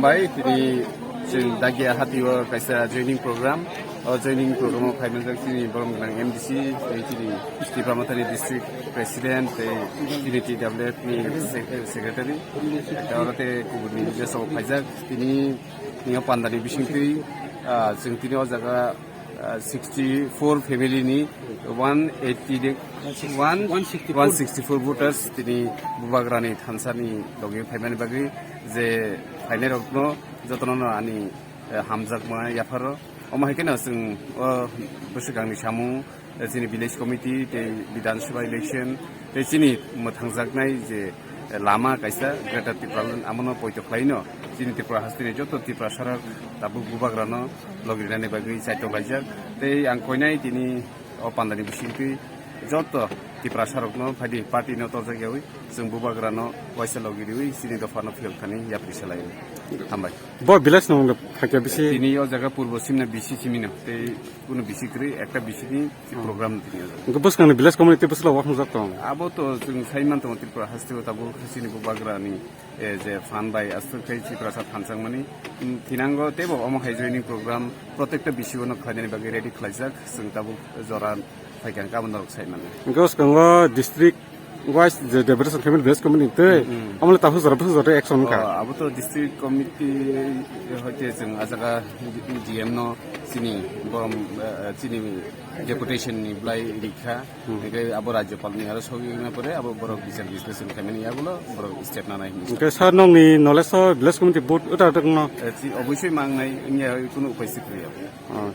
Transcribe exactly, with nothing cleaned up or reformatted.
Bai, tini chwng Dagia Hatio kaisa joining program. O joining program o phaimanjak chini borom gwnang M D C, tei chini Tipra Mothani district president, tei chini T W F ni sec-, secretary. Tei oro tei kubuni jesok phaijak. Tini, tini o pandani bisingtwi, ah, chwng tini o jaga ah, sixty four family ni one eighty de, one, one sixty four. One sixty four voters tini Bubagrani thansani logi phaimani bagwi je phainairokno jotono no ani, eh, hamjakma yapharo. Omo hai kheno chwng o bwswkangni samung, eh, chini village committee tei Bidhan Sabha election tei chini mwthangjaknai je lama kaisa Greater Tipraland, amono poito khlaino chini Tripura hasteni joto Tiprasarok tabuk Bubagrano logi rinani bagwi chaitok laijak. Tei ang koinai tini o pandani bisingtwi joto Tiprasarokno phaidi party no torjak yawi chwng Bubagrano waisa logi riwi chini dophano phiyok thani yapri salai. Hambai. Bo village no wngkha khe bisi? Tini o jaga Purbo Simna bisi simino tei kuno bisi kwrwi ekta bisi ni program tini o jaga. Hwnkhe bwskangni village committee bwswk wak wngjak tong? Abo to chwng sai man tongo Tripura haste o tabuk chini Bubagrani, eh, je phan bai aswk khe Tiprasa phan changmani, mm, thinango teibo omo hai joining program protekta bisi o no khlainani bagwi ready khlaijak chwng tabuk jora phaikha hwnkhe abo norok sai mano. Hwnkhe bwskango district wise je deliberation khaimani village committee tei, hmm, amole tabuk jora bwswk jora action wngkha? Oh, abo to district committee hoite chwng a jaga D M no chini borom, eh, chini deputation ni blai rikha. Hmm. Hingke abo Rajyapal ni aro sogwi wngna pore abo borok bichar bisleshon khaimani yagulo borok step nanai hinwi. Hingke sir nongni knowledge o village committee vote uta uta wngno? Eh, chi-, obosoi mangnai wngya kunu upai si kwrwi abo. Oh.